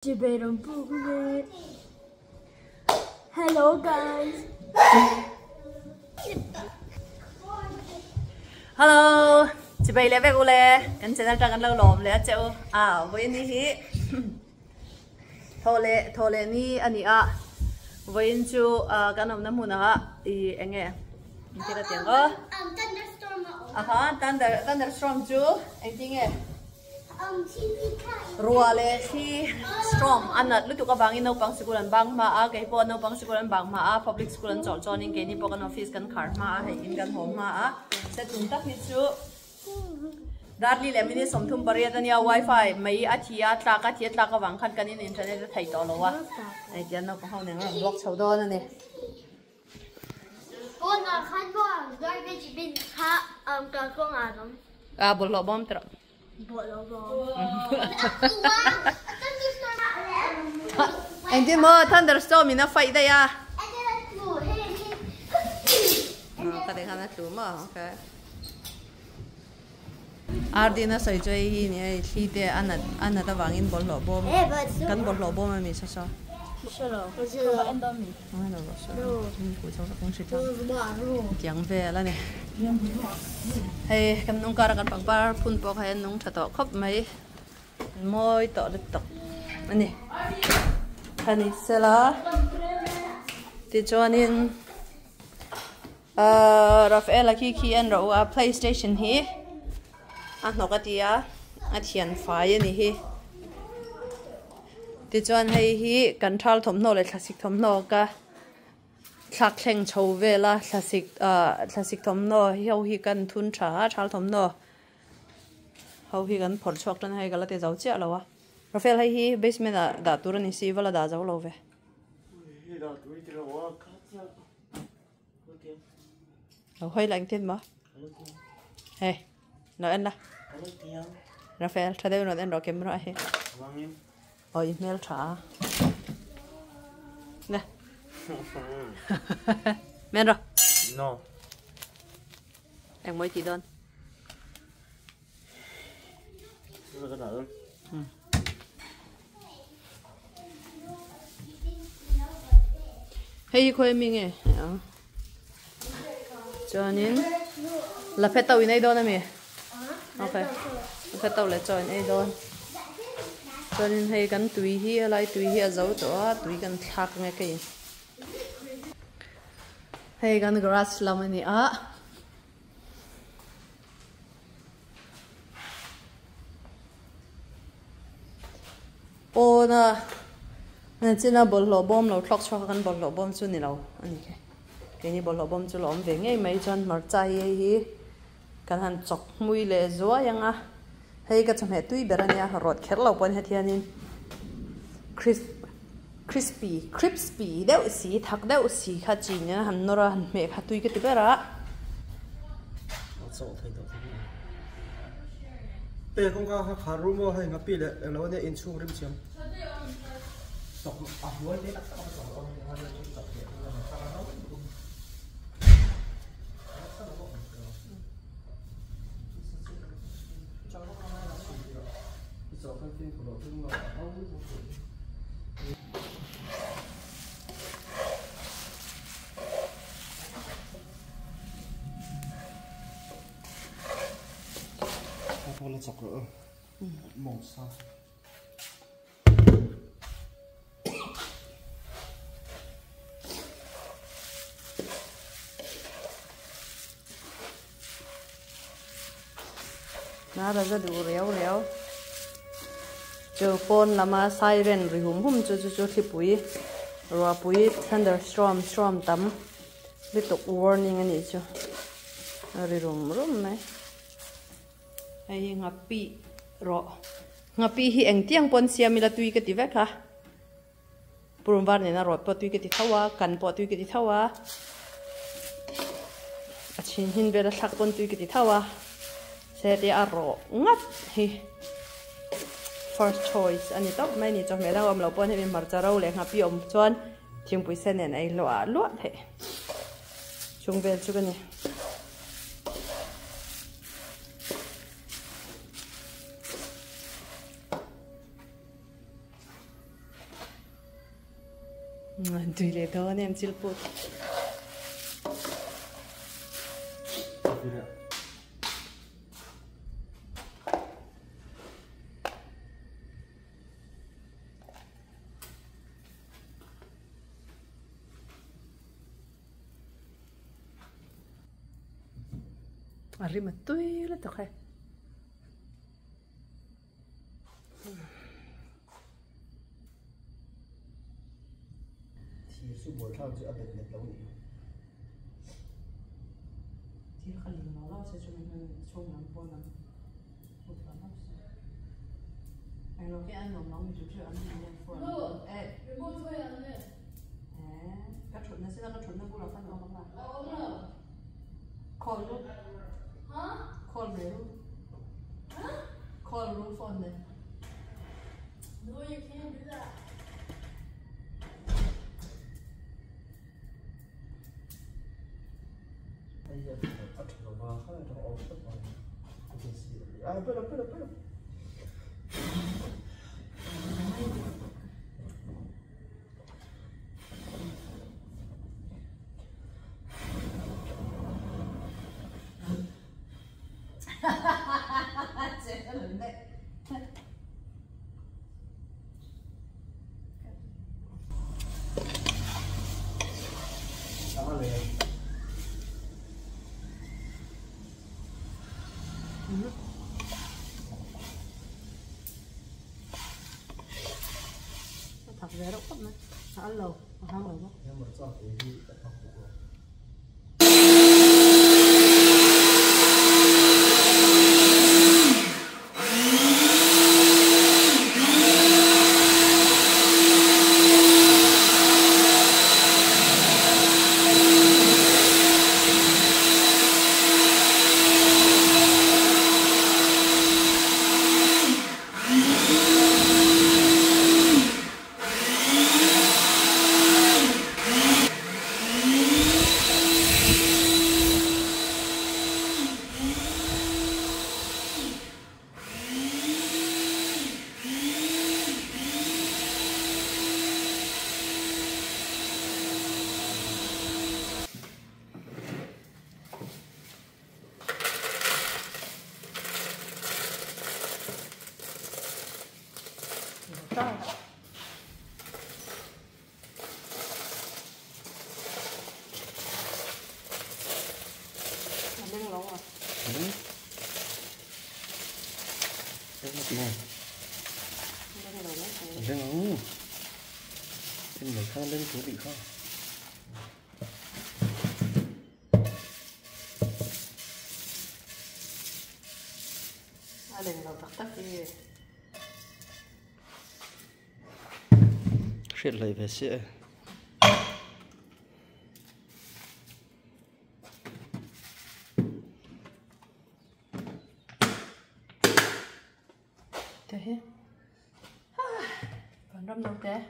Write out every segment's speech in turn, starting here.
Chibai rawn puk le. Hello guys. Hello. Chibai le vek ule. Kan channel tang kan lo lawm le a che u. A vawiin ni hi thaw le thaw le ni ani a. Vawiin chu kan awmna hmunah i enge engtin a tiang aw. Thunderstorm a awm. Aha thunder thunderstorm chu engtin nge? Ruah leh thli storm a nat lutuk avangin naupang sikul an bang hma a, kei pawh naupang sikul an bang hma a, public school an chawlh chuanin keini pawh kan office kan khar hma a, hei in kan haw hma a, se tum tak hi chu Darli leh minute 38 ania wifi mai a thi a tlak a thi a tlak avang khan kan in internet a thei tawh lo a, hei tian naupang ho nen an rawn vlog chho dawn a ni. Pawnah khan maw garbage bin kha kalkawngah an awm. A bawlhhlawh bawm tawh. Engtin maw thunderstorm in a fight daih a. Ka ti khan a tlu maw okay. Ardina sawi chu hei hi ni hei thli te a nat a nat avangin bawlhhlawh bawm kan bawlhhlawh bawm a mi saw saw. Tiang vel a ni. Hei kan nung kara kan pangpar phun pawh kha hian nung tha tawh khawp mai. Mawi tawh lutuk a ni. Tha ni sela tichuanin ahh Rafaela khi khi en rawh u a playstation hi a hnawk a ti a a thian fai a ni hi. Tichuan hei hi kan thal thawmhnaw leh thlasik thawmhnaw ka thlak thleng chho vel a thlasik ah thlasik thawmhnaw ho hi kan thun tha a thal thawmhnaw ho hi kan phawrh chhuak tan a hei ka la ti zo chiah lo a Rafael hei hi basement ah dah tur a ni si va la dah zo lo ve. Lo hawi la engtin maw hei lo en la Rafael tha deuhin rawn en rawh camera hi aw i hmel tha a nge men rawh no eng mawi tih dawn Hei hi khawi ami nge chuanin la phet tauh in ei dawn ami okay la phet tauh leh chaw in ei dawn chuanin hei kan tui hi helai tui hi a zo tawh a tui kan thlak nge ka in hei kan garage lam a ni a. Pawna nachina bawlhhlawh bawm lo thlawk chhuak a kan bawlhhlawh bawm chu ni lo a ni khe keini bawlhhlawh bawm chu la awm ve ngei mai chuan hmarcha hi hei hi kan han chawk hmui leh zuai ang a hei ka chawhmeh tui ber a nia rawt kher lo pawh heti hianin crisp crispy crispy deuh si thak deuh si kha chi nen a han nawr a han hmeh kha tui ka ti ber a. Pe kawngka kha khar ru maw hei ngapi leh englo ania inchhung rim chiam chawk a hnuai te tak tak a chawk awm a nia chu chawk leh Na raza duh riau riau chu pawn lama siren ri hum hum chu chu chu thlipui ruahpui thunderstorm storm tam lutuk warning a nih chu a ri rum rum mai. Hei hi nghapih rawh nghapih hi engtiang pawn siam ila tui ka ti vek a purun var nena rawt pawh tui ka ti tho a kan pawh tui ka ti tho a a chhin hin vel a thlak pawn tui ka ti tho a se te a rawh ngat hi first choice a ni tawp mai a ni chawhmeh dang awm loh pawn hemi hmarcha ro leh nghapih awm chuan thingpui sen nen a inluah luah theih chung vel chu ka ni. Tui leh dawn em chil put. A rim a tui lutuk he. Thir chu buai thlak chu a bet let lo ni. Thir kha ling lo lo se chu mi hmun chhung lam pawn lam put lo lo se. Eng lo khi an nuam lo mi chu chu an ni hian phone. Eh. Remote khawi ang nge? Eh, ka thutna sila ka thutna bulah khan a awm ang a. A awm lo. Call ru. Huh? Call ve ru. Huh? Call ru phone ne. No, you can't do that. A tha lo va kha a awm tlat mai. A pelo pelo pelo. Thật về đâu không ăn lẩu ăn lẩu. Lên thú vị không? Shit lấy về sẽ. Thế. Còn râm đâu thế?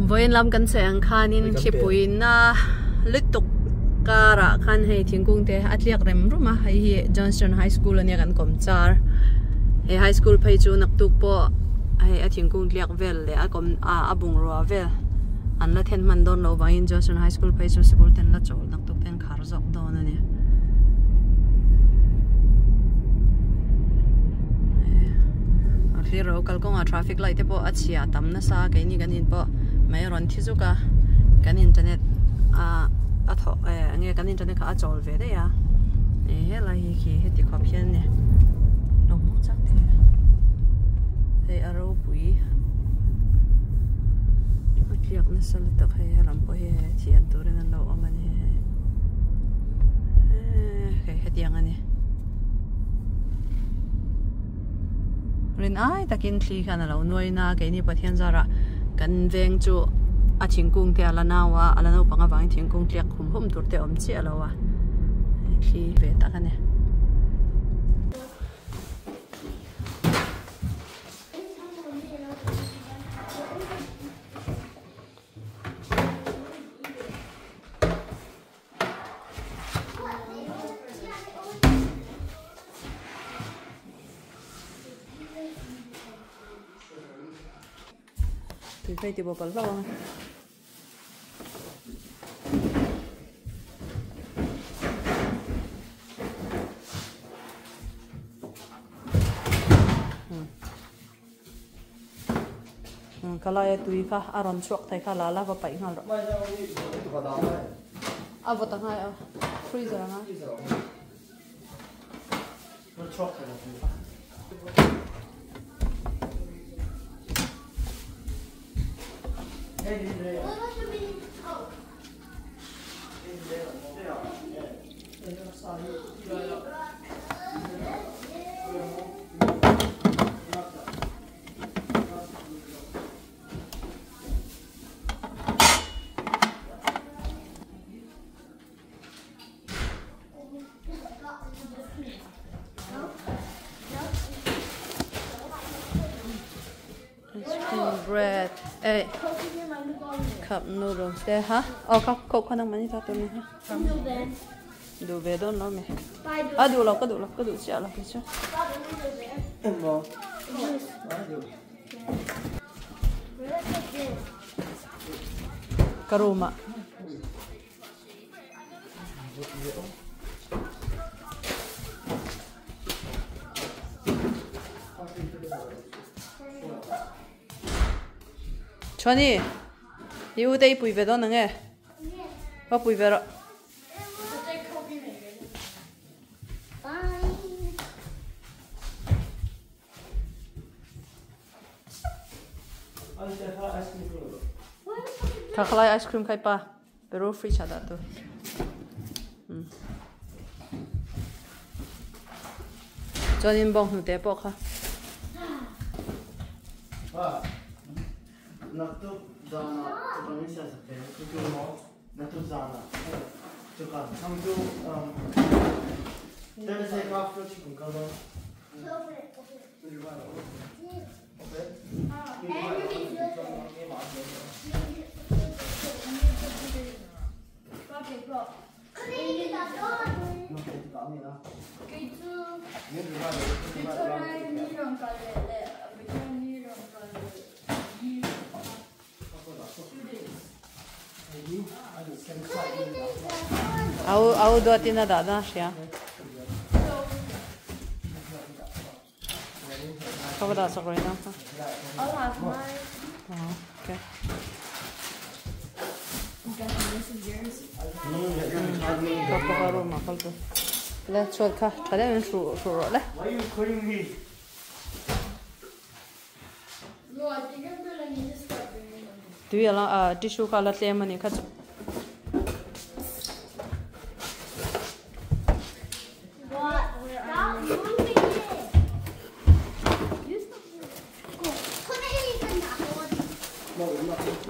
Voin lam kan se ang khanin thlipui na lutuk kara khan hei thingkung te atliak rem ruma hei hi Johnston High School ania kan kom char he high school phei chu naktuk po hei a thingkung tliak vel le a kom a abung ruwa vel an la then man don lo wangin Johnston High School phei chu sikul ten la chawl naktuk ten khar zawk dawn ani a thlir ro kalkawnga traffic light te pawh a chhia tam nasa keini kan in pawh mai rawn thi zuk a kan internet a a thaw nge kan internet kha a chawl ve daih a eh helai hi khi heti khawp hian ni lo hmuh chak te hei a ropui a tliak nasa lutuk hei helam pawh hi thian turin an lo awm a ni hei hei hetiang a ni rin ai takin thli khan a lo nuai na keini Pathian zarah kan veng chu a thingkung te a la nau a a la naupang avangin thingkung tliak hum hum tur te awm chiah lo a thli ve tak a ni. Tui phei ti bo pal hlauh ang e. Ka laia tui kha a rawn chhuak thei kha la la va paih nghal rawh. A vawt a ngai a freezer a ngai. Ice cream bread eh cup noodles te ha oh ka coke kha nang mani ta tur ni ha duh ve dawn lo mi a duh lo ka duh lo ka duh chiah lo kei chu ka room ah. Chuani i u te i pui ve dawn ang e va pui ve rawh. Kha khalai ice cream khai pa pero fridge ah dah tu. Chuanin bawng hnute pawh kha. Au duatin a dah dan a hria. Ka va dah chak rei na kha. Okay. Ka pa ka room ah kal tu. Le chuat kha tha deuh in hru hru rawh le. Tui ala tissue kha la tlem ani kha chu.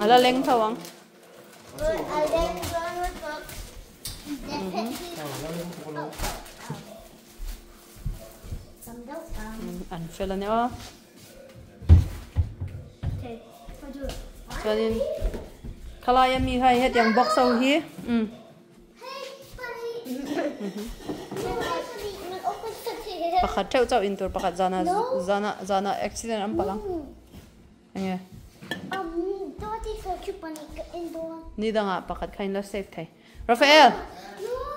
A la leng tho ang. An fel a ni aw. Chuanin khalai ami kha hetiang box ho hi umm. Pakhat theuh chauh in tur pakhat zana zana zana accident an palh ang enge ni dangah pakhat kha in la save thei Rafael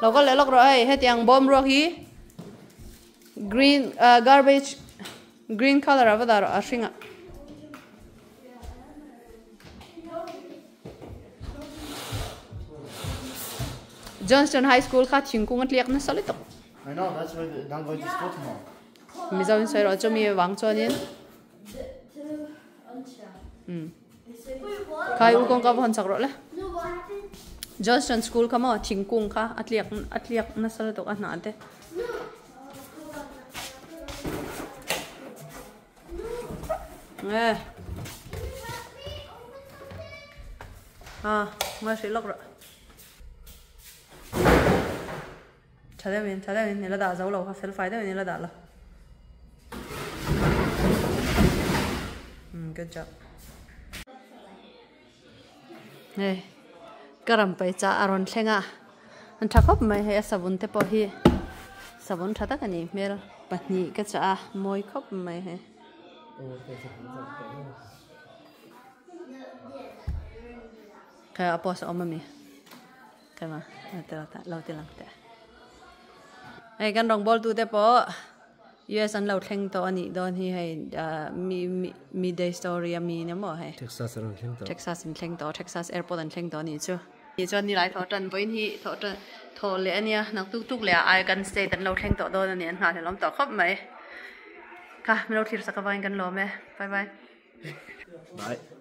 lo kal leh lawk rawh hei hetiang bawm ruak hi green garbage green colour ah va dah rawh a hringah. Johnston High School kha thingkung a tliak nasa lutuk. I know, that's why they're not going to school tomorrow. Mizo in sawi rawh chumi wang chuanin. Khai u kawng ka va hawn chak rawh le. Johnston School kha maw thingkung kha a tliak a tliak nasa lutuk a hnah te. Nge. À, ngai hrih lawk rawh. Tha deuhin, tha deuhin i la dah zo lo kha, fel fai deuhin i la dah lo. Hmm, good job. Hei, ka ram pai cha a rawn thleng a, an tha khawp mai hei a savun te pawh hi savun tha tak a nih hmel pahnih ka chah a mawi khawp mai hei. Kha a post a awm ami? Kha lo ti lang teh. Hei kan rawngbawl tute pawh US an lo thleng tawh a nih dawn hi hei mi mi day story a mi nia maw hei. Texas an rawn thleng tawh. Texas an thleng tawh Texas airport an thleng tawh a nih chu. Ni chuan nilai thawh tan vawiin hi thawh tan thawh leh a nia nak tuk tuk leh ah ai kan state an lo thleng tawh dawn a ni an nghahhlelh awm tawh khawp mai. Kha min lo thlir sak avangin kan lawm e. Bye bye. Bye.